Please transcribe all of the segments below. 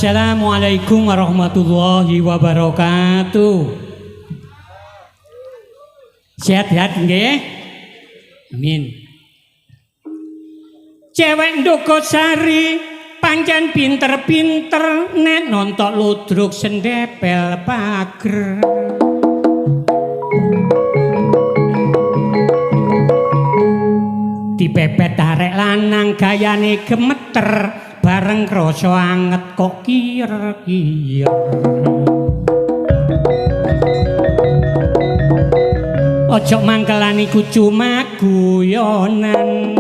Assalamualaikum warahmatullahi wabarakatuh. Sehat-sehat nggih? Amin. Cewek Ndukosari pancen pinter-pinter nek nonton ludruk sendepel pager. Dipepet arek lanang gayane gemeter bareng krasa anget kok kiyer-kiyer. Ojo mangkelan iku cuma guyonan.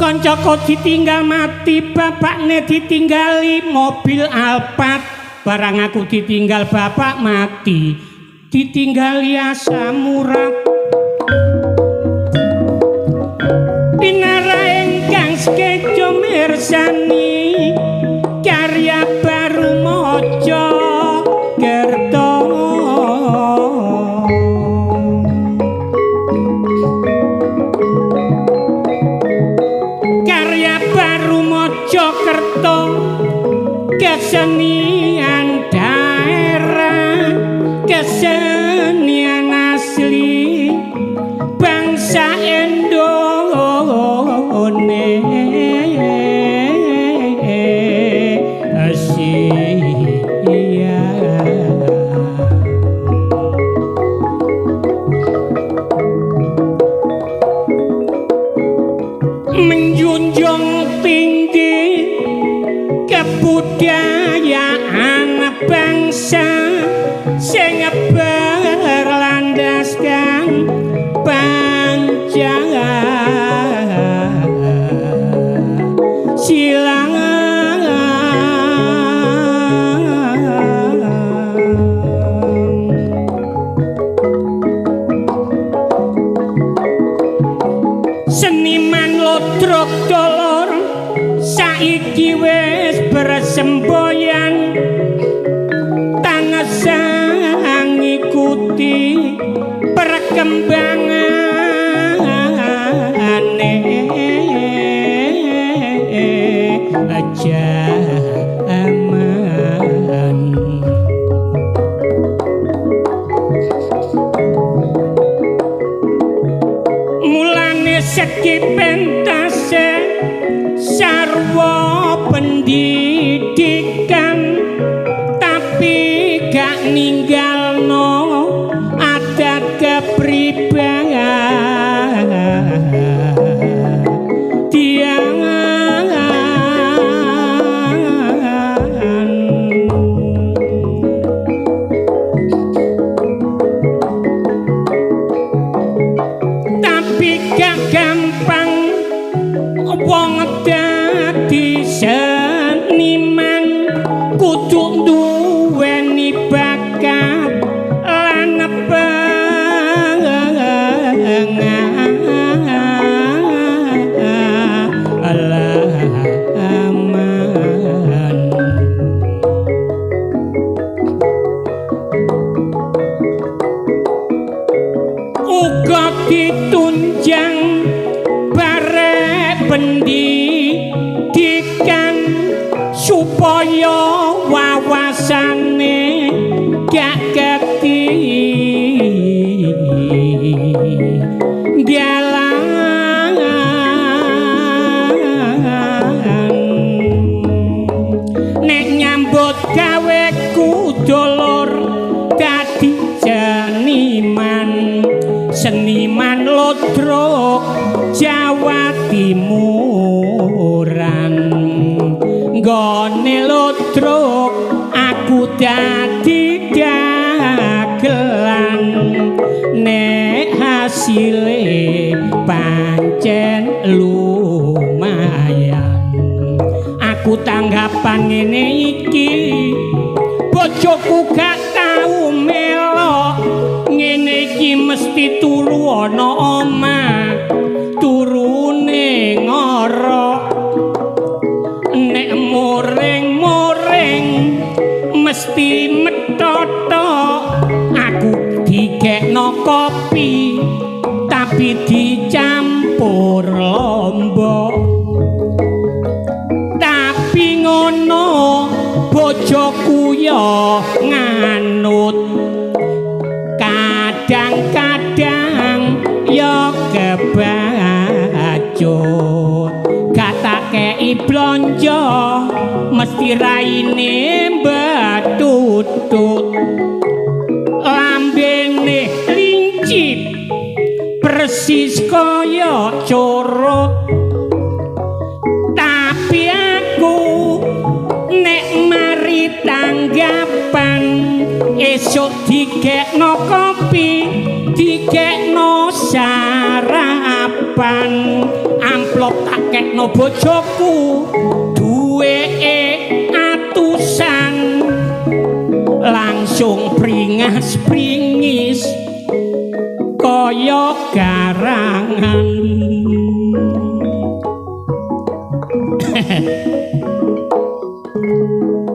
Kancaku ditinggal mati, bapakne ditinggali mobil Alphard. Barang aku ditinggal bapak mati, ditinggali asam urat. Pinara ingkang skejo mirsani, karya baru Mojokerto. Karya baru Mojokerto, kesenian daerah, kesenian asli bangsa Indonesia. Menjunjung tinggi kebudayaan bangsa sing berlandaskan Pancasila. Seniman ludruk dolor saiki wis bersemboyan, tansah ngikuti perkembangane jaman. Mulane segi pentase sarwa pendidikan, tapi gak ninggalno adat kepribadian. Tapi gak gampang wong dadi seniman, kudu duweni bakat lan pengalaman. Uga ditunjang barek pendidikan supaya wawasane gak ketinggalan. Nek nyambut gawe ku dulur dadi seniman, seniman ludruk Jawa Timuran. Nggone ludruk aku dadi dagelan, nek hasile pancen lumayan. Aku tanggapan ngene iki, bojoku gak tau melok. Ngene iki mesti turu ana omah, turune ngorok. Nek murih mesti metotok. Aku dikekno kopi tapi dicampur lombok. Tapi ngono bojoku yo nganut, kadang-kadang yo kebacut. Gak tak kei blonjo mesti raine mbetutut. Lambene lincip persis kaya curut. Tapi aku nek mari tanggapan esuk dikekno kopi, dikekno sarapan. Amplop tak kekno bojoku duweke atusan, langsung pringas-pringis kaya garangan.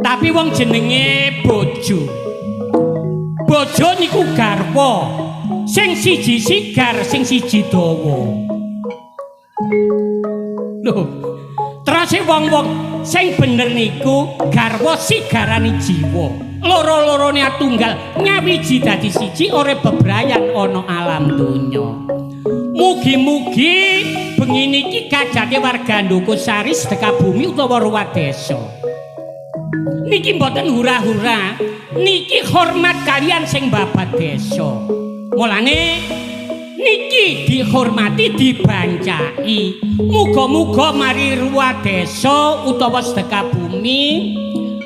Tapi wong jenenge bojo, bojo niku garwa, sing siji sigar, sing siji dawa. Lho, terus wong-wong sing bener niku garwa sigarane jiwa. Loro-lorone atunggal nyawiji dadi siji, ora bebrayan ana alam donya. Mugi-mugi bengi niki kajate warga Ndukuhsari sedekah bumi utawa ruwat desa. Niki mboten hura-hura, niki hormat kalian sing babat desa. Mulane niki dihormati, dibancai. Muga-muga mari ruwat desa utawa sedekah bumi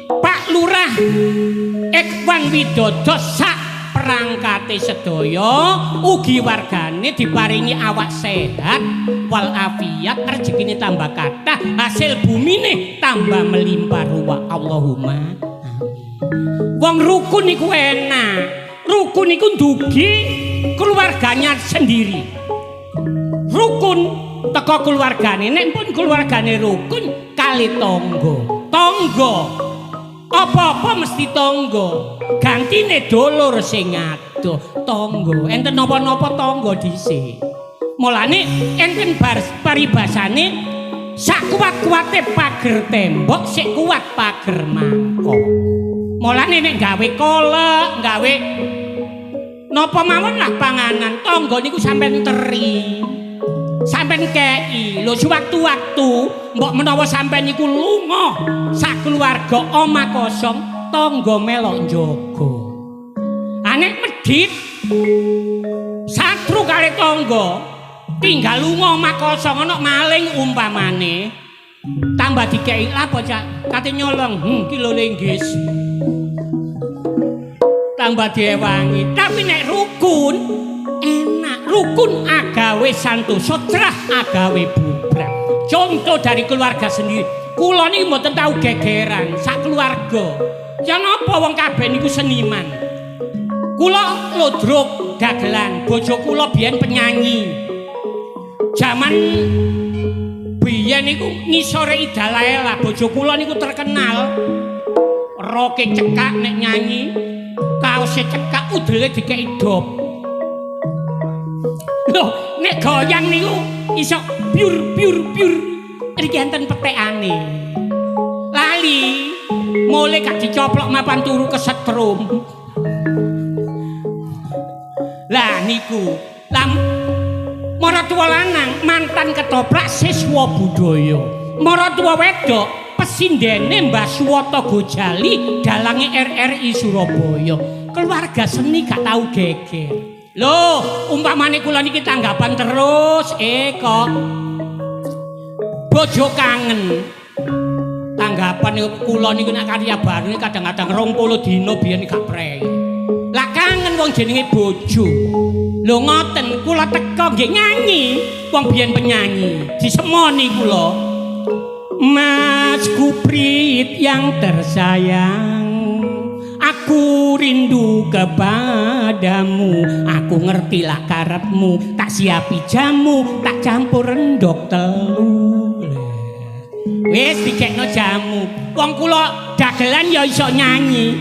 Pak Lurah Ikhwan Widodo sak perangkate sedaya ugi wargane diparingi awak sehat walafiat, rezekine tambah kathah, hasil bumine tambah melimpah ruah. Allahumma amin. Wong rukun niku enak. Rukun niku ndugi keluarganya sendiri. Rukun teko keluargane, nek pun keluargane rukun kali tangga. Tangga apa-apa mesti tangga. Gantine dulur sing adoh, tangga. Enten napa-napa tangga dhisik. Mulane enten paribasane sak kuat-kuate pager tembok sik kuat pager mangkok. Mulane nek gawe kolek, gawe napa mawon lah panganan, tangga niku sampean teri. Sampean kei. Lho sewaktu-waktu mbok menawa sampean niku lunga sak keluarga omah kosong, tangga melok njaga. Ah nek medhit satru kali tangga, tinggal lunga omah kosong ana maling umpamane, tambah dikei lah bocah kate nyolong, kilo linggis. Tambah diewangi. Tapi nek rukun enak. Rukun agawe santosa, trah agawe bubrah. Contoh dari keluarga sendiri. Kula niki mboten tau gegeran sak keluarga. Ya napa wong kabeh niku seniman. Kula lodrok dagelan, bojo kula biyen penyanyi. Jaman biyen niku ngisore Idalaela, bojo kula niku terkenal. Roke cekak nek nyanyi, kaose cekak, udele dikeki dop. Loh, nek goyang niku iso pyur pyur pyur. Iki enten petekane. Lali, mule gak dicoplok mapan turu kesetrum. Lah niku, lah maratuwa lanang mantan ketoprak siswa budaya. Maratuwa wedok pesindene Mbah Suwoto Gojali dalange RRI Surabaya. Keluarga seni gak tau geger. Loh, umpamane kula niki tanggapan terus, kok bojo kangen. Tanggapan kula niku nek karya baru kadang-kadang 20 dina biyen gak prei. Lah kangen wong jenenge bojo. Lho ngoten, kula teko nggih nyanyi, wong biyen penyanyi. Disemoni kula. Mas Kuprit yang tersayang, aku rindu kepadamu. Aku ngerti lah karepmu, tak siapi jamu, tak campur endok telu. Wis dikekno jamu. Wong kula dagelan ya iso nyanyi.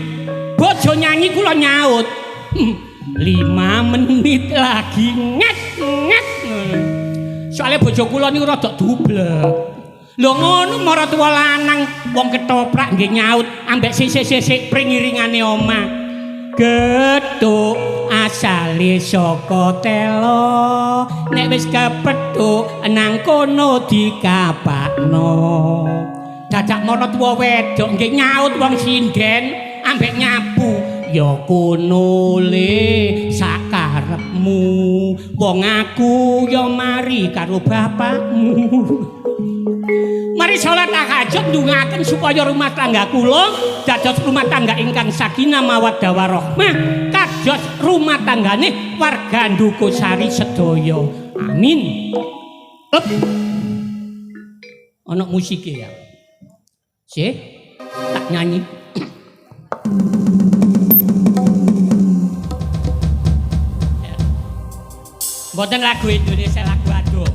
nyanyi kula nyaut. 5 menit lagi nget nget. Soale bojo kula niku rada dublek. Lho ngono maratuwa lanang wong ketoprak nggih nyaut ambek sisik-sisik pring-iringane omah. Gethuk asale saka telo, nek wis kepethuk nang kono dikapakno. Dadak maratuwa wedok nggih nyaut wong sinden ambek nyapu. Ya kono le sakarepmu, wong aku ya mari karo bapakmu. Mari salat tahajud ndongaken supaya rumah tangga kula dados rumah tangga ingkang sakinah mawaddah warahmah kados rumah tanggane warga Dukuhsari sedaya. Amin. Up. Ana musike ya. Sih, tak nyanyi. Mboten lagu Indonesia, lagu aduh.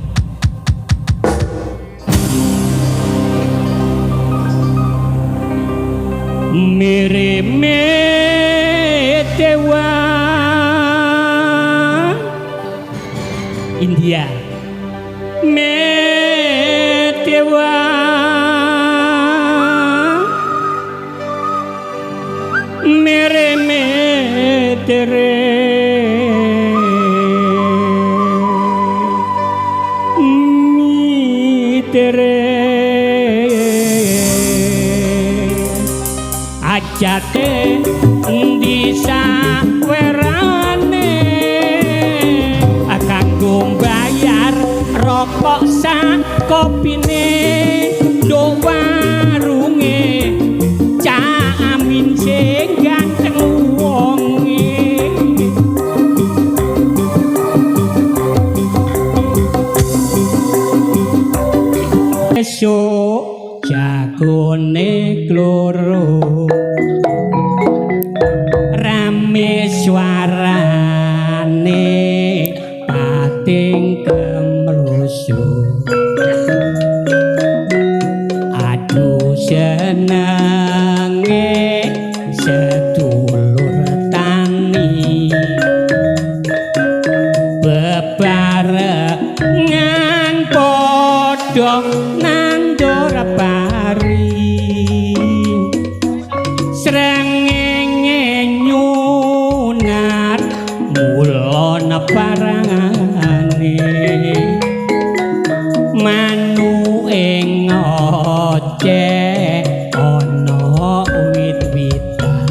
Mere me dewa India me dewa mere me tere mi tere ajate endi sawerane kanggo mbayar rokok sak kopine nduk warunge Cak Amin sing ganteng wonge. Esuk jagone kloro rame suarane pating kemrusuk. Aduh senenge sedulur tani bebarengan padha nandur pari. Srengenge nyunar mulon parane manuke ngoceh ana wit-witan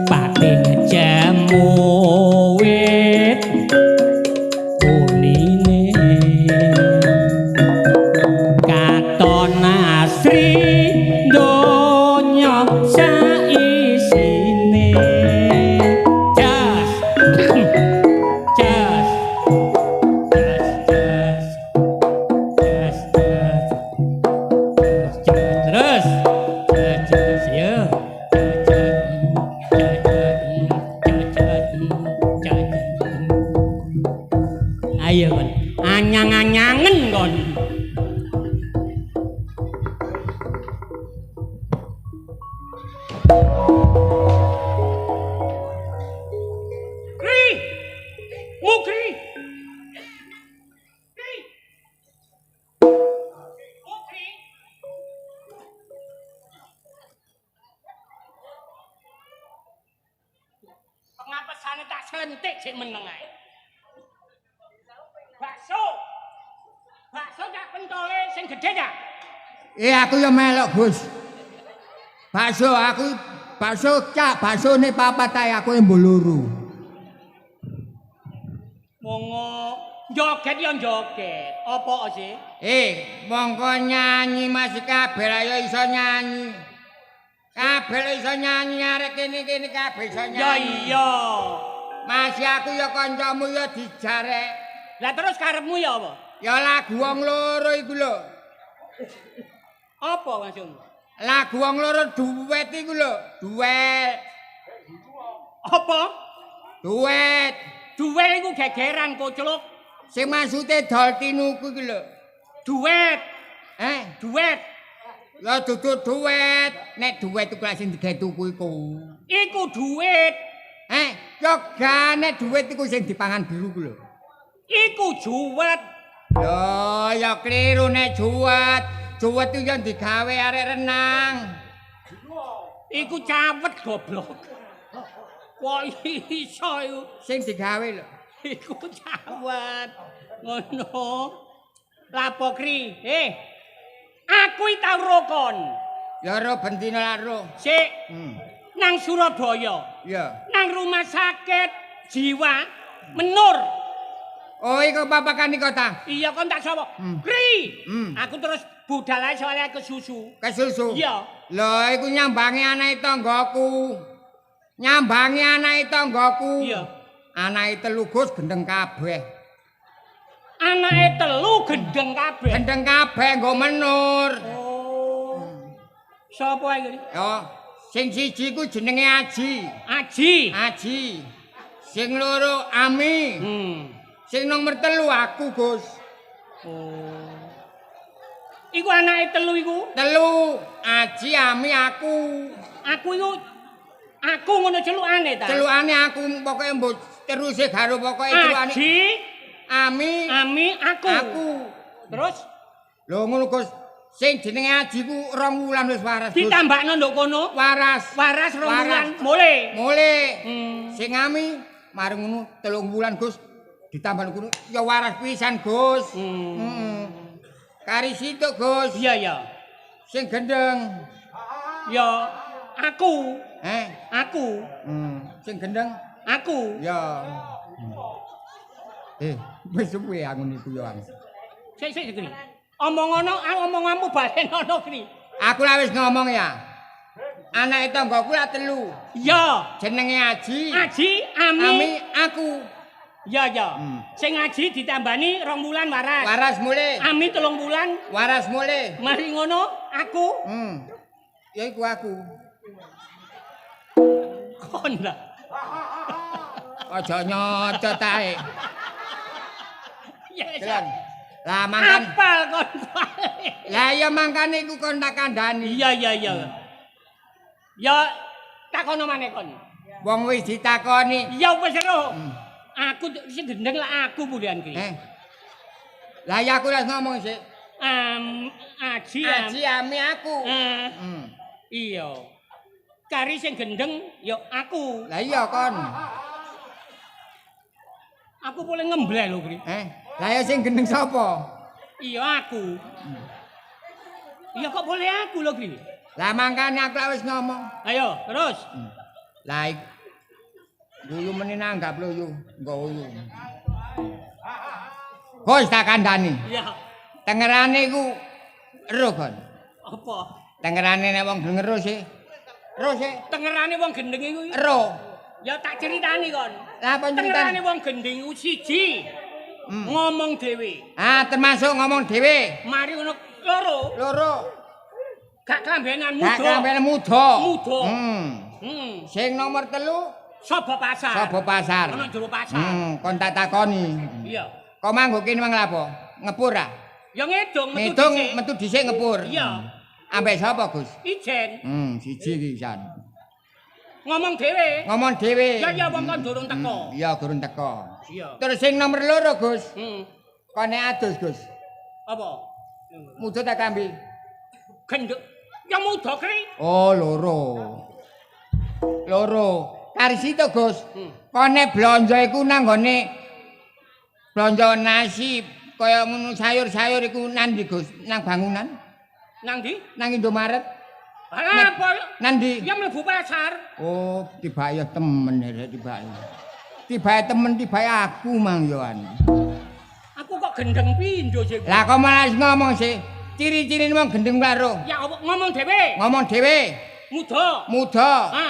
pating jemu wit kunine katon asri donya saisine. Jas jas jas jas jas jas jas terus jas jas ya jas jas jas jas jas. Ayo kon anyang-anyangen kon. Kri mukri kri mukri. Pengapesane tak selentik sik meneng ae. Bakso. Bakso tak pentole sing gedhe ta? Aku ya melok, Gus. Bakso aku bakso cak baksone papat ae aku embo loro. Mongo joget ya joget. Apa sih? Mongko nyanyi Mas kabeh ayo iso nyanyi. Kabeh iso nyanyi arek kene-kene kabeh iso nyanyi. Ya iya. Mas aku ya kancamu ya dijarek. Lah terus karepmu ya apa? Ya lagu wong loro iku lho. Apa maksudmu? Lagu wong loro duet iku lho, duet. Apa? Duet. Duet iku gegeran koclok. Sing maksude dol tinuku iku lho. Duet. Eh, Duet. Ya dudu duit, nek duit iku lak sing digawe tuku iku. Iku duit. Eh, yo gak nek duit iku sing dipangan biru ku lho. Iku juwet. Lho, ya kliru nek juwet. Juwet iku yo digawe arek renang. Iku cawet goblok. Kok iso iku? Sing digawe lho. Iku cawet. Ngono. Lapo kri? Eh. Aku iki tau rokon. Ya ro bendina lak ro. Sik. Nang Surabaya. Iya. Nang rumah sakit jiwa Menur. Oh, iku papakan iku ta? Iya, kon tak sapa? Kri. Aku terus budal ae soalnya kesusu. Kesusu? Iya. Lho, iku nyambangi anake tanggaku. Nyambangi anake tanggaku. Iya. Anake telu Gus gendeng kabeh. Anake telu gendeng kabeh. Gendeng kabeh nggo Menur. Oh. Sapa iki? Ya, sing siji ku jenenge Aji. Aji. Aji. Sing loro Ami. Sing nomor 3 aku, Gus. Oh. Iku anake telu iku? Telu, Aji, Ami, aku. Aku iku aku ngono celukane ta? Celukane aku pokoke mbok teruse karo pokoke celukane. Aji, Ami, Ami, aku. Aku. Terus? Lho ngono, Gus. Sing jenenge Aji ku 2 wulan wis waras. Ditambakno nduk kono? Waras. Waras 2 wulan. Mulih. Mulih. Sing Ami mari ngono 3 wulan, Gus. Ditambah ngono ya waras pisan, Gus. Kari situk, Gus. Iya, iya. Sing gendeng. Ya aku. Eh, aku. Sing gendeng aku. Ya. Eh, wis suwe aku niku ya. Sik sik kri. Omongono, omonganmu balenono kri. Aku lah wis ngomong ya. Anake tanggaku lak telu. Iya. Jenenge Aji. Aji, Ami. Ami, aku. Ya, ya. Sing Aji ditambani 2 wulan waras. Waras mulih. Ami 3 wulan. Waras mulih. Mari ngono aku. Ya iku aku. Kon lah. Aja nyocot ae. Ya. Lah mangkan. Apal kon. Lah ya mangkane iku kon tak kandhani. Iya iya iya. Ya takono maneh kon. Wong wis ditakoni. Ya wis ero. Aku sing gendeng lah aku bulian ki. Lah ya aku wis ngomong sik. Aji, Aji Ami aku. Iya. Kari sing gendeng ya aku. Lah iya kon. Aku boleh ngembleh lho, Kri. Lah ya sing gendeng sapa? Iya aku. Iya kok boleh aku lho, Kri. Lah mangkane aku lak wis ngomong. Ayo, terus. Lah guyu meni nanggap lho yu, guyu. Gus tak kandhani. Iya. Tengerane iku ero kon. Apa? Tengerane nek wong gendeng ero sih. Ero sih. Tengerane wong gendeng iku. Ero. Ya tak ceritani kon. Lah apa ceritani? Tengerane wong gendeng iku siji. Ngomong dhewe. Ah, termasuk ngomong dhewe. Mari ngono loro. Loro. Gak klambenan muda. Gak klambenan muda. Muda. Sing nomor 3 sapa pasar. Sapa pasar. Ono jero pasar. Kon tak takoni. Iya. Kok manggo kene mang lapo? Ngepur ah? Ya ngedung metu dhisik. Metu dhisik ngepur. Iya. Ambek sapa, Gus? Ijen. Siji iki pisan. Ngomong dhewe. Ngomong dhewe. Ya ya wong kon durung teko. Iya, durung teko. Iya. Terus sing nomor 2, Gus. Kone adus, Gus. Apa? Muda tak kambi. Genduk. Ya muda kri. Oh, loro. Loro. Kari situ, Gus. Kone blonjo iku nang nggone blonjo nasi kaya ngono sayur-sayur iku nang ndi, Gus? Nang bangunan? Nang ndi? Nang Indomaret. Lah apa? Nang ndi? Ya mlebu pasar. Oh, tibake temen rek tibake. Tibake temen tibake aku mang yo an. Aku kok gendeng pindho sih. Lah kok malah ngomong sih. Ciri-cirine wong gendeng karo. Ya apa ngomong dhewe? Ngomong dhewe. Muda. Muda. Ha.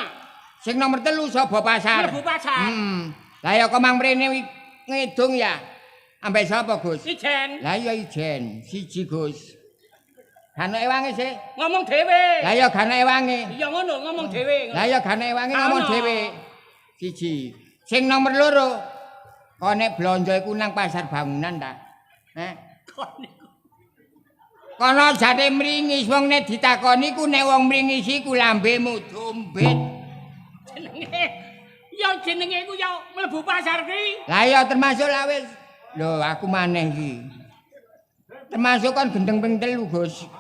Sing nomor 3 sapa pasar? Mlebu pasar. Lah ya kok mang mrene ngidung ya. Ambek sapa, Gus? Ijen. Lah iya ijen, siji Gus. Gak ana ewange sih. Ngomong dhewe. Lah ya gak ana ewange. Iya ngono, ngomong dhewe. Lah ya gak ana ewange ngomong dhewe. Siji. Sing nomor 2, kok nek blonjo iku nang pasar bangunan ta? Heh. Kon iku. Kono jane mringis wong nek ditakoni ku nek wong mringis iku lambemu dombet. Jenenge ya jenenge iku ya mlebu pasar ki. Lah ya termasuk lah wis. Lho aku maneh iki. Termasuk kon gendeng ping 3, Gus.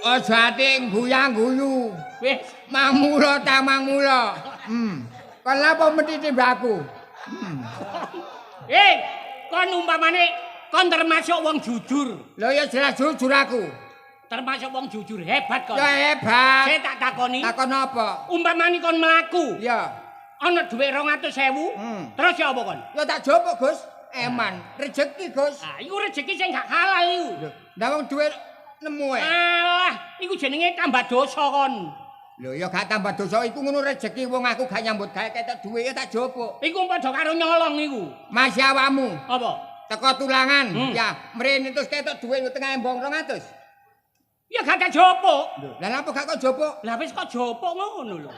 Aja ate guyang-guyu. Wis mangmula ta mangmula. Kon lha apa methiti mbakku? Kon umpamane kon termasuk wong jujur. Lho ya jelas jujur aku. Termasuk wong jujur hebat kon. Ya hebat. Saya tak takoni. Takon apa? Umpamane kon mlaku. Ya. Ana dhuwit 200.000. Terus ya apa kon? Ya tak jopok, Gus. Eman, rejeki, Gus. Ah, iku rejeki sing gak halal iku. Lho, ndak wong dhuwit nemu e. Alah, iku jenenge tambah dosa kon. Lho ya gak tambah dosa iku ngono rejeki wong aku gak nyambut gawe ketok dhuwit ya tak jopok. Iku padha karo nyolong iku. Masih awakmu. Apa? Teko tulangan, ya mrene terus ketok dhuwit nang tengah embong 200. Ya gak tak jopok. Lho, lah apa gak kok jopok? Lah wis kok jopok ngono lho.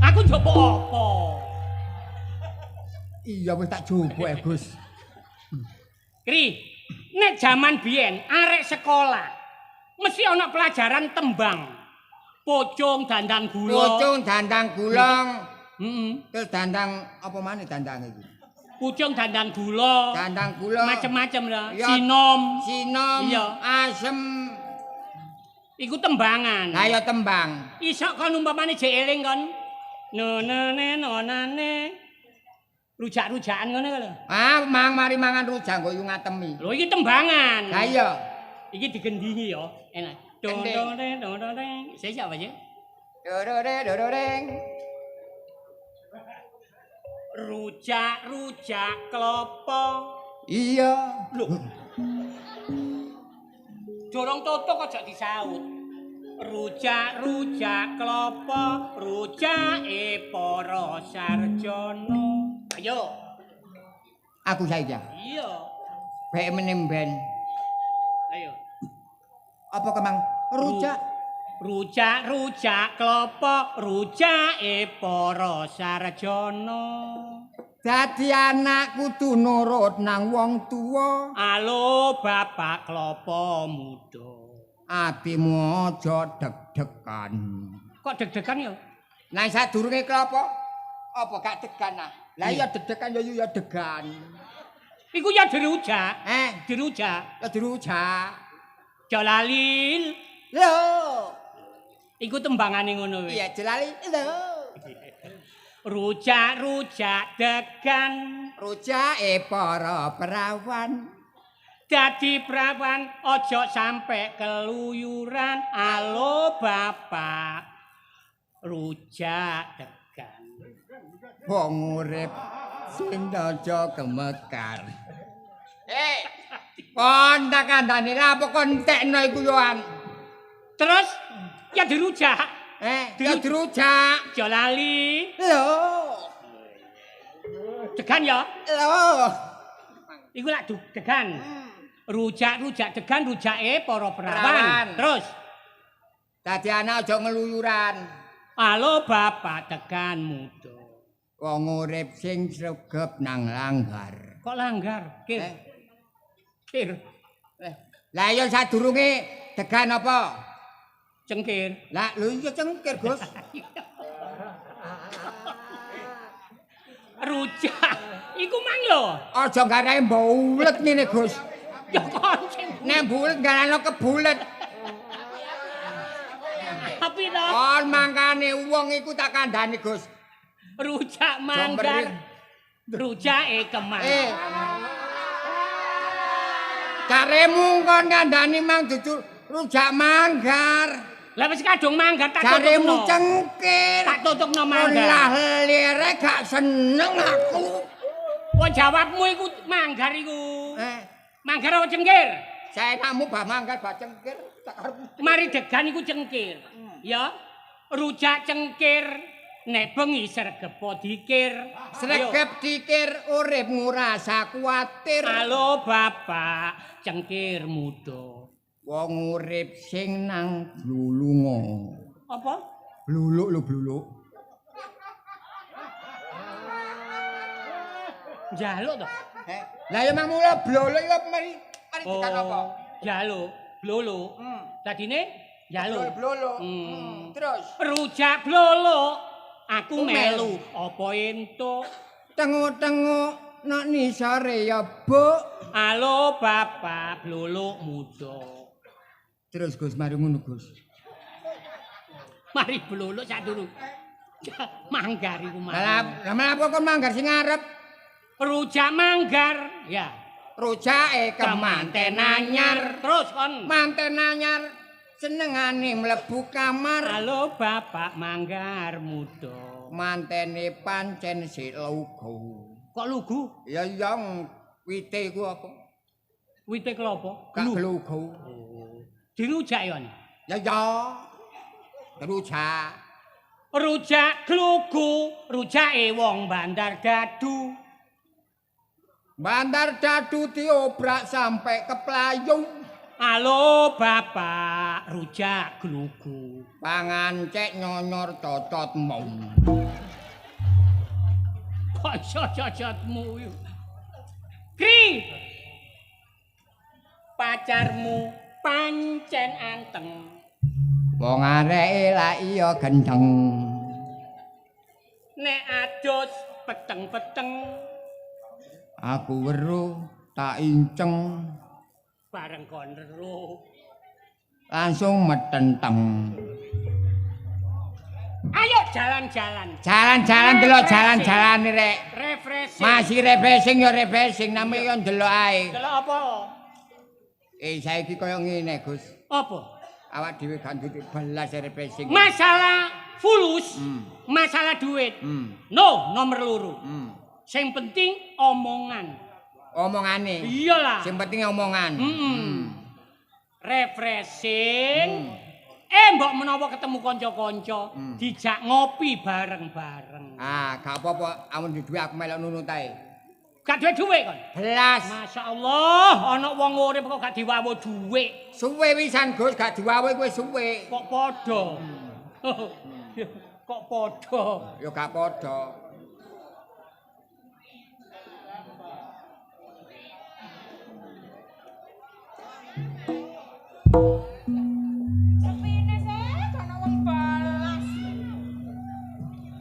Aku jopok apa? Iya wis tak jopok ya, Gus. Kri, nek jaman biyen arek sekolah mesti ana pelajaran tembang. Pocong dandang gula. Pocong dandang gulong. Heeh. Terus dandang apa maneh dandang iki? Pucung dandang gula. Dandang gula. Macem-macem lah. Sinom. Sinom. Iya. Asem. Iku tembangan. Lah ya tembang. Isok kon umpamane jek eling kon. Nonene nonane. Rujak-rujakan ngono lho. Ah, mang mari mangan rujak kok yu ngatemi. Lho iki tembangan. Lah iya. Iki digendingi ya. Enak. Dong dong dong dong dong. Saya siapa aja? Dorore dororeng. Rujak-rujak klopo. Iya. Lho. Dorong tutuk aja disaut. Rujak-rujak klopo, rujake para sarjana. Ayo. Aku saiki. Iya. Bae menemben. Ayo. Apa kemang? Rujak. Rujak-rujak klopo, rujake para sarjana. Dadi anak kudu nurut nang wong tuwa. Alo bapak klopo muda. Atimu aja deg-degan. Kok deg-degan ya? Nah sadurunge klopo apa gak degan ah? Lah iya deg-degan ya ya degan. Iku ya dirujak. Dirujak. Ya dirujak. Jalalil. Lho. Iku tembangane ngono wis. Iya, jelali. Lho. Rujak-rujak degan. Rujake para perawan. Dadi perawan aja sampe keluyuran. Alo bapak. Rujak degan. Wong urip sing aja kemekar. Kon tak kandhane lha apa kon entekno iku yoan. Terus ya dirujak. Ya dirujak. Aja lali. Lho. Degan ya? Lho. Iku lak degan. Rujak-rujak degan rujake para perawan. Terus dadi anak aja ngeluyuran. Halo bapak degan muda. Wong urip sing sregep nang langgar. Kok langgar? Kir. Kir. Lah ya sadurunge degan apa? Cengkir. Lah lho iya cengkir, Gus. Rujak. Iku mang lho. Aja garae mbulet ngene, Gus. Ya kon sing nek mbulet garano kebulet. Tapi to. Kon mangkane wong iku tak kandhani, Gus. Rujak manggar. Rujake kemang. Caremu kon kandhani mang dudu rujak manggar. Lah wis kadung manggar tak tutupno. Caremu cengkir. Tak tutupno manggar. Lah lere gak seneng aku. Kok jawabmu iku manggar iku. Manggar apa cengkir? Saenakmu bah manggar bah cengkir tak arep. Mari degan iku cengkir. Ya. Rujak cengkir nek bengi sregep dikir. Sregep dikir urip ngrasa kuwatir. Halo bapak cengkir muda. Wong urip sing nang blulunga. Apa? Bluluk lho bluluk. Njaluk to? Heh. Lah ya mang mula blolo iku mari mari tekan apa? Njaluk, blolo. Dadine njaluk. Blolo. Terus Rujak blolo. Aku melu apa entuk? Tengok-tengok nak nisore ya, Bu. Halo Bapak blolo muda. Terus Gus mari ngono Gus. Mari blolo sadurung. Manggar iku Lah manggar. lah apa kon manggar sing ngarep? Rujak manggar, ya. Rujake kemanten anyar. Terus kon. Manten anyar senengane mlebu kamar. Halo Bapak manggar muda. Mantene pancen sik lugu. Kok lugu? Ya yang wite iku apa? Wite klopo? Gak glugu. Oh. Dirujak ya? Ya ya. Rujak. Rujak glugu, rujake wong Bandar Dadu. Bandar Dadu diobrak sampai ke Playung. Halo Bapak, rujak glugu. Pangan cek nyonyor cocotmu. Kok iso cocotmu yo? Kri. Pacarmu pancen anteng. Wong areke lak iya gendeng. Nek adus peteng-peteng. Aku weruh tak inceng. Bareng kon weruh langsung metenteng. Ayo jalan-jalan. Jalan-jalan delok jalan-jalan rek. Refreshing. Masih refreshing ya refreshing namanya yo ndelok ae. Delok apa? Saiki koyo ngene, Gus. Apa? Awak dhewe gak duwe belas refreshing. Masalah fulus, masalah duit. No, nomor loro. Sing penting omongan. Omongane. Iyalah. Sing penting omongan. Refreshing. Mbok menawa ketemu kanca-kanca, dijak ngopi bareng-bareng. Ah, gak apa-apa, amun duwe aku melok nunut ae. Gak duwe dhuwit kon? Belas. Masya Allah, ana wong urip kok gak diwawu dhuwit. Suwe pisan, Gus, gak diwawu kowe suwe. Kok padha? Kok padha? Ya gak padha. Sepine sih, ana wong balas.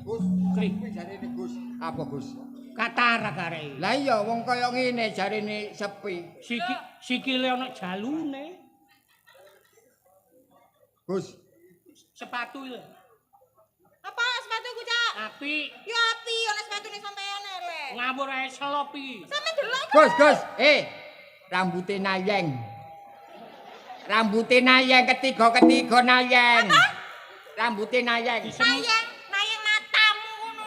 Gus, kuwi jarene Gus. Apa Gus? Katara karek. Lah iya wong kaya ngene jarene sepi. Sikile ana jalune. Gus, sepatu lho. Apa sepatuku, Cak? Apik. Yo apik ana sepatune sampean elek. Ngawur ae selop iki. Sampeyan delok. Gus, Gus, rambute nayeng. Rambute nayeng ketiga-ketiga nayeng. Apa? Rambute nayeng. Nayeng, nayeng matamu ngono.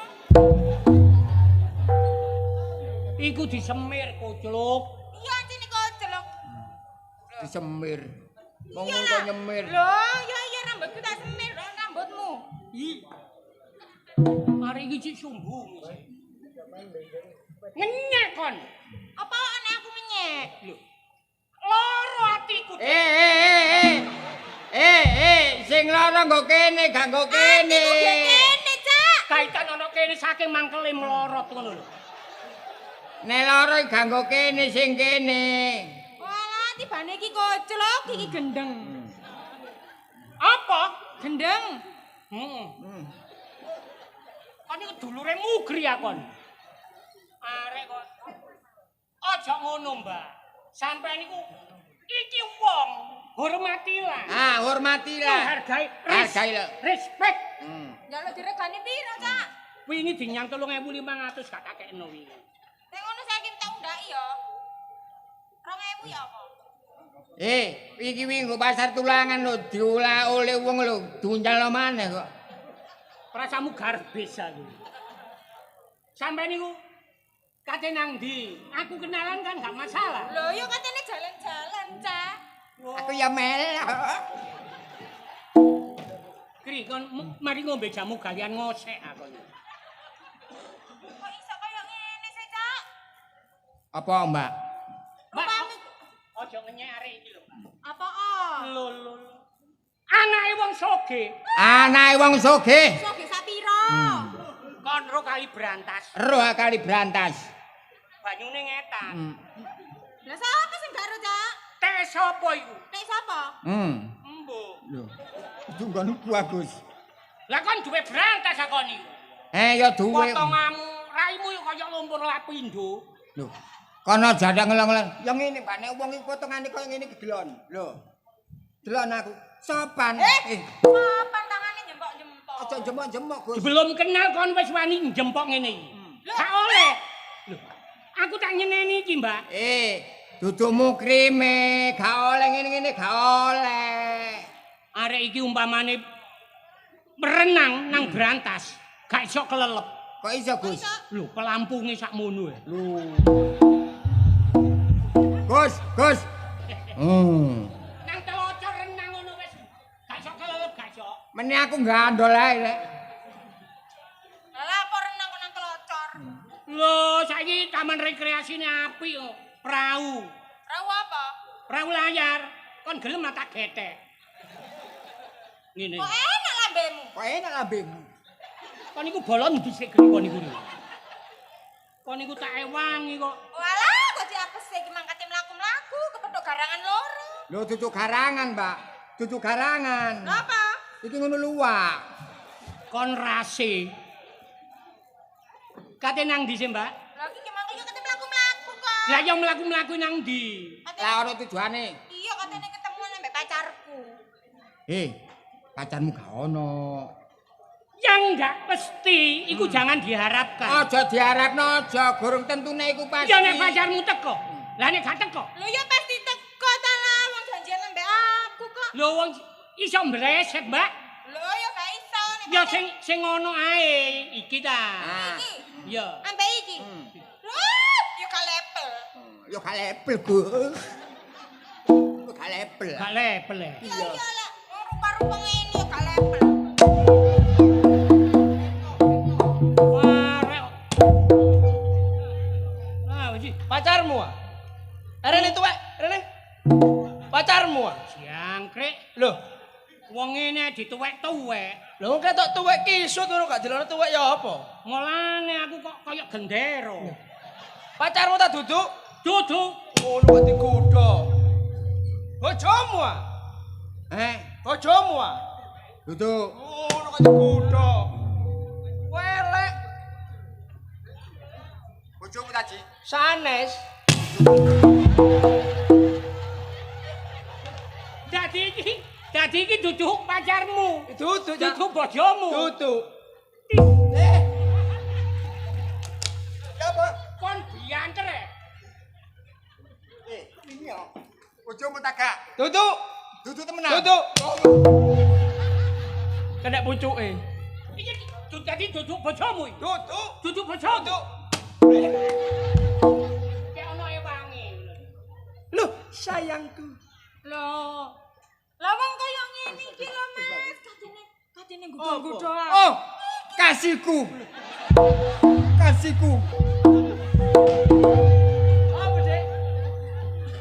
Iku disemir kocluk. Iya, antine kocluk. Disemir. Wong kok nyemir. Lho, iya iya rambutku tak semir rambutmu. Iki. Mari iki cik sumbu. Ngenyek kon. Apa ana aku menyek? Lho. Loro atiku. Sing loro nggo kene, gak nggo kene. Atiku yo kene, Cak. Kaitan ana kene saking mangkele mlorot ngono lho. Nek loro gak nggo kene sing kene. Walah, tibane iki koclok, iki gendeng. Apa? Gendeng. Heeh. Kon iku dulure mugri ya kon. Arek kok. Aja ngono, Mbak. Sampeyan niku iki wong, hormatilah. Ah, hormatilah. Hargai, hargai lho. Respect. Njaluk diregani piro, Cak? Wingi dinyang 3.500 gak kakekno wingi. Nek ngono saiki tak undaki ya. 2.000 ya apa? Iki wingi nggo pasar tulangan lho diolah oleh wong lho, diuncal maneh kok. Prasamu garbis aku. Sampeyan niku kate nang ndi? Aku kenalan kan gak masalah. Lho, yo katene jalan-jalan, Cak. Aku ya melok. Kri kon mari ngombe jamu galian ngosek aku. Kok iso kaya ngene sih, Cak? Apa, Mbak? Mbak, aja ngenyek arek iki lho. Apa? Lho lho. Anake wong sogeh. Anake wong sogeh. Sogeh sapira? Kon ro kali Brantas. Ro kali Brantas. Banyune ngetan. Lah sapa sing gak ero, Cak? Tek sapa iku? Tek sapa? Embo. Lho. Itu nggon gua, Gus. Lah kon duwe brantas akon iku. Ya duwe. Potonganmu, raimu yo kaya lumpur lapindo. Lho. Kono jadak ngelong-ngelong. Ya ngene, Pak, nek wong iki potongane kaya ngene iki delon. Lho. Delon aku. Sopan. Sopan tangane jempok-jempok. Aja jempok-jempok, Gus. Belum kenal kon wis wani jempok ngene iki. Gak oleh. Lho. Aku tak nyeneni iki, Mbak. Dudukmu krime, gak oleh ngene-ngene gak oleh. Arek iki umpamane berenang nang brantas, gak iso kelelep. Kok iso, Gus? Lho, pelampunge sakmono e. Lho. Gus, Gus. Nang telocor renang ngono wis gak iso kelelep, gak iso. Meneh aku gandol ae rek. Lah apa renang kok nang telocor? Lho, saiki taman rekreasine apik kok. Perahu. Perahu apa? Perahu layar. Kon gelem tak getek. Ngene. Kok enak lambemu? Kok enak lambemu? Kon niku bolon dhisik gede kon niku. Kon niku tak ewangi kok. Walah, kok diapes iki mangkate mlaku-mlaku kepethuk garangan loro. Lho cucuk garangan, Mbak. Cucuk garangan. Lha apa? Iki ngono luwak. Kon rase. Kate nang ndi sih, Mbak? Lah iki mangke yo kate mlaku-mlaku kok. Lah yo mlaku-mlaku nang ndi? Lah ono tujuane. Iya, katene ketemuan ambek pacarku. Pacarmu gak ono. Yang enggak pasti, iku jangan diharapkan. Aja diharapno, aja gorong tentune iku pasti. Ya nek pacarmu teko. Lah nek gak teko. Lho ya pasti teko ta lah, wong janjian ambek aku kok. Lho wong iso mbreset, Mbak. Lho ya gak iso nek. Ya sing ngono ae iki ta. Iki. Iya. Ambek iki. Lho, ya gak level. Ya gak level, Gus. Ya gak level. Gak level. Iya iya lah, wong rupa-rupa ngene ya gak level. Pacarmu ah? Rene tuwek, rene. Pacarmu ah? Jangkrik. Lho, wong ngene dituwek-tuwek. Lho wong ketok tuwek kisut ngono gak dilono tuwek ya apa? Mulane aku kok kaya gendera. Pacarmu ta duduk? Duduk. Ngono kok digodho. Bojomu ah? Bojomu ah? Duduk. Ngono kok digodho. Welek. Bojomu ta, Ji? Sanes. Dadi iki duduk pacarmu. Duduk, duduk bojomu. Duduk. Ya apa? Kon bianter e. Ini yo. Bojomu ta gak? Duduk. Duduk temenan. Duduk. Kena pucuke. Iki dadi duduk bojomu. Duduk. Duduk bojomu. Duduk. Kayak ono ewangi. Loh, sayangku. Loh, lah wong kaya ngene iki lho, Mas. Katene nggodho-nggodho. Oh, kasihku. Kasihku. Apa, Dek?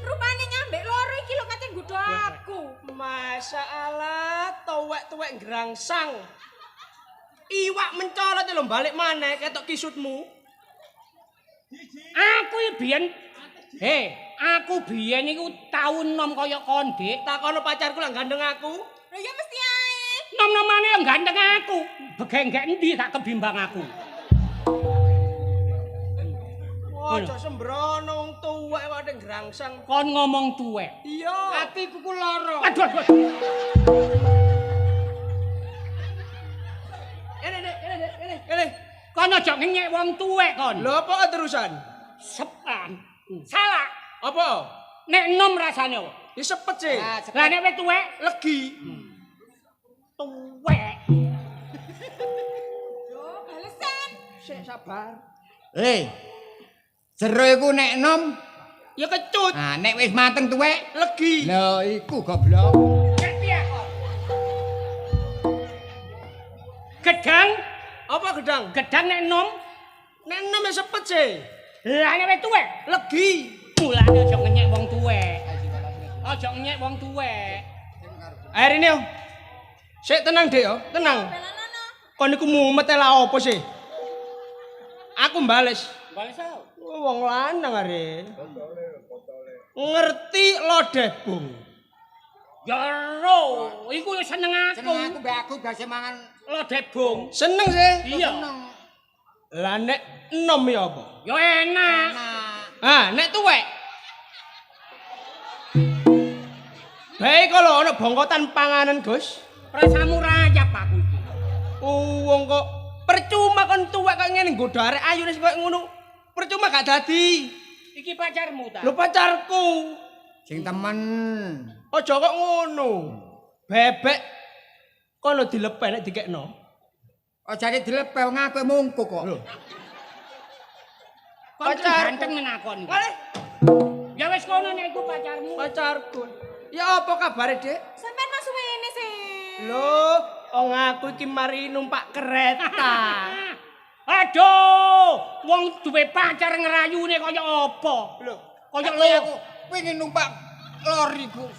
Rupane nyambek loro iki lho kate nggodho aku. Masalah tuwek-tuwek ngrangsang. Iwak mencolot lho balik maneh ketok kisutmu. Aku biyen aku biyen iku tau nom kaya kon, Dik. Takono pacarku lah gandeng aku. Lho ya mesti ae. Nom-nomane yo gandeng aku. Begenggek endi tak kebimbang aku. Wah, aja sembrono wong tuwek kok ning ngrangsang. Kon ngomong tuwek. Iya. Atiku ku lara. Aduh, aduh. Ini, Dik, ini, Dik, ini, ini. Kon aja ngenyek wong tuwek kon. Lho apa terusan? Sepan. Salah. Apa? Nek enom rasane apa? Ya sepet sih. Lah nek wis tuwek legi. Tuwek. Lho, balesan. Sik sabar. Jero iku nek enom ya kecut. Nah, nek wis mateng tuwek legi. Lho iku goblok. Ngerti ya kon. Gedang. Apa gedang? Gedang nek enom, nek enom ya sepet sih. Lah nek wis tuwek legi. Mulane aja ngenyek wong tuwek. Aja ngenyek wong tuwek. Air ini yo. Sik tenang, Dik yo, tenang. Kon niku mumet lha apa sih? Aku mbales. Bales aku. Wong lanang are. Ngerti lodeh bung. Ya ro, iku seneng aku. Seneng aku mbek aku biasa mangan lodeh bung. Seneng sih. Iya. Seneng. Lah nek enom ya apa? Ya enak. Ah, nek tuwek. Bae kalau ana bongkotan panganan, Gus. Rasamu rayap aku iki. Wong kok percuma kon tuwek kok ngene nggodho arek ayune sing koyo ngono. Percuma gak dadi. Iki pacarmu ta? Lho pacarku. Sing temen. Aja kok ngono. Bebek kono dilepeh nek dikekno. Aja dilepeh wong aku mungkuk kok. Lho. Kon ganteng menakon. Kalih. Ya wis kono nek iku pacarmu. Pacarku. Ya apa kabare, Dik? Sampeyan masuk ngene sih. Lho, wong aku iki mari numpak kereta. Aduh, wong duwe pacar ngrayune kaya apa? Lho, kaya lho aku pengin numpak lori, Gus.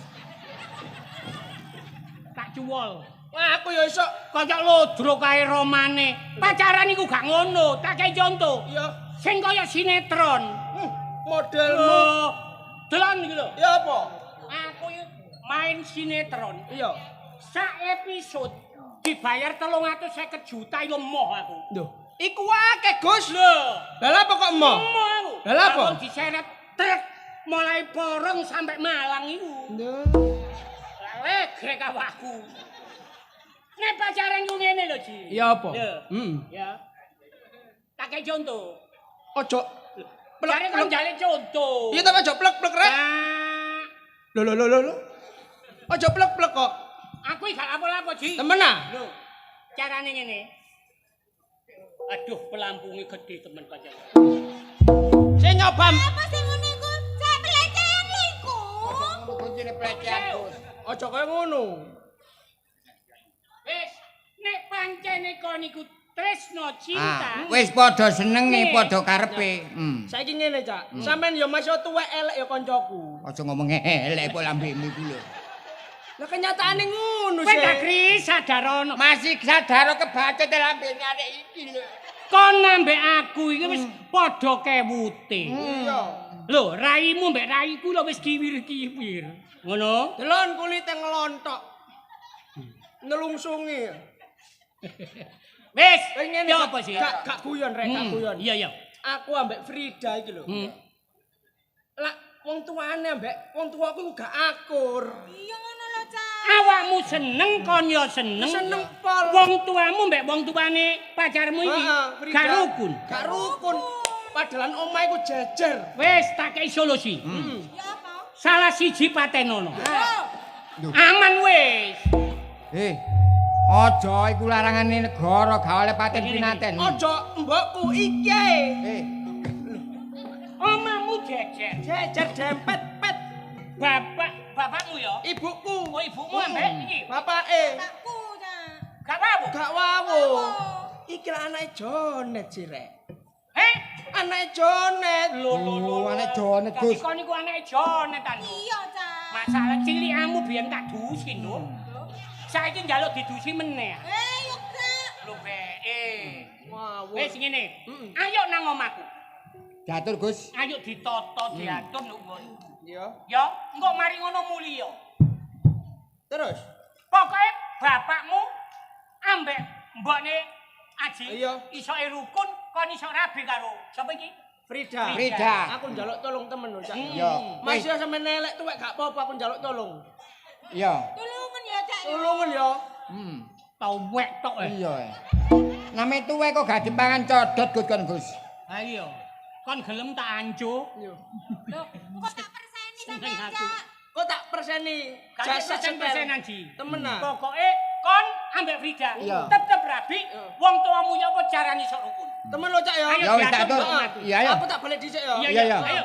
Tak cuwol. Wah, aku ya iso kaya lodro kae romane. Pacaran iku gak ngono, tak kei conto. Iya. Sing kaya sinetron. Modelmu. Delon iki lho. Ya apa? Aku main sinetron. Iya. Sak episode dibayar 350 juta yo moh aku. Lho, iku akeh, Gus. Lho. Lah lha apa kok moh? Moh aku. Lah lha apa? Aku diseret truk mulai Porong sampai Malang iku. Lho. Legrek awakku. Nek pacaran ku ngene lho, Ji. Ya apa? Heeh. Ya. Tak kei conto. Ojo plek plek jale conto. Iya tapi ojo plek-plek rek. Lho lho lho lho. Ojo plek-plek kok. Aku iki gak apa-apa, Ji. Temen ah? Lho. Carane ngene. Aduh, pelampunge gedhe temen pacaran. Sing nyoba apa sing ngono iku? Cak pelecehan lho iku. Ngono kuncine pelecehan, Gus. Ojo kaya ngono. Wis, nek pancene kon iku tresno cinta. Wis padha senenge, padha karepe. Saiki ngene, Cak. Sampeyan ya masih tuwek elek ya kancaku. Aja ngomong elek kok lambemu iku lho. Lah kenyataane ngono sih. Kowe gak kri sadarono. Masih sadaro kebacut lambene arek iki lho. Kon ambek aku iki wis padha kewute. Iya. Lho, raimu mbek raiku lho wis kiwir-kiwir. Ngono? Delon kulite nglontok. Nelungsungi. Wis, ngene ya apa sih? Gak guyon rek, gak guyon. Iya, iya. Aku ambek Frida iki lho. Lah wong tuane ambek wong tuaku gak akur. Iya ngono lho, Cak. Awakmu seneng kon ya seneng. Seneng pol. Wong tuamu mbek wong tuane pacarmu iki gak rukun. Gak rukun. Padahal omah iku jejer. Wis tak kei solusi. Ya apa? Salah siji patenono. Aman wis. Aja iku larangane negara gak oleh paten pinaten. Aja mbokku iki ae. Omamu jejer. Jejer dempet pet. Bapakmu ya? Ibuku. Oh, ibumu ambek iki. Bapake. Bapakku, Cak. Gak wawuh. Gak wawuh. Iki lah anake Jonet sih rek. Heh? Anake Jonet. Lho lho lho. Anake Jonet, Gus. Dadi kon iku anake Jonet ta, Nduk? Iya, Cak. Masalah cilikamu biyen tak dusi, Nduk. Saiki njaluk didusi meneh. Eh, yo gak. Lho beke. Wawuh. Wis ngene. Ayo nang omahku. Diatur, Gus. Ayo ditata, diatur nduk ngono. Iya. Ya, engko mari ngono mulia. Terus? Pokoke bapakmu ambek mbokne Aji isoke rukun, kon iso rabi karo sapa iki? Frida. Frida. Aku njaluk tolong temen lho, Cak. Iya. Mas yo sampe nelek tuwek gak apa-apa aku njaluk tolong. Iya. Tulungan ya, Cak. Tulungan ya. Tuwek tok eh. Iya. Name tuwek kok gak dipangan codot Gus kon, Gus. Ha iya. Kon gelem tak anco. Iya. Lho, kok tak perseni sampean, Cak? Kok tak perseni? Jasa persenan, Ji. Temen ah. Pokoke kon ambek Frida tetep rabi, wong tuamu ya apa carane iso rukun. Temen lho, Cak ya. Ya wis tak atur. Iya, ayo. Aku tak balik dhisik ya. Iya, iya. Ayo.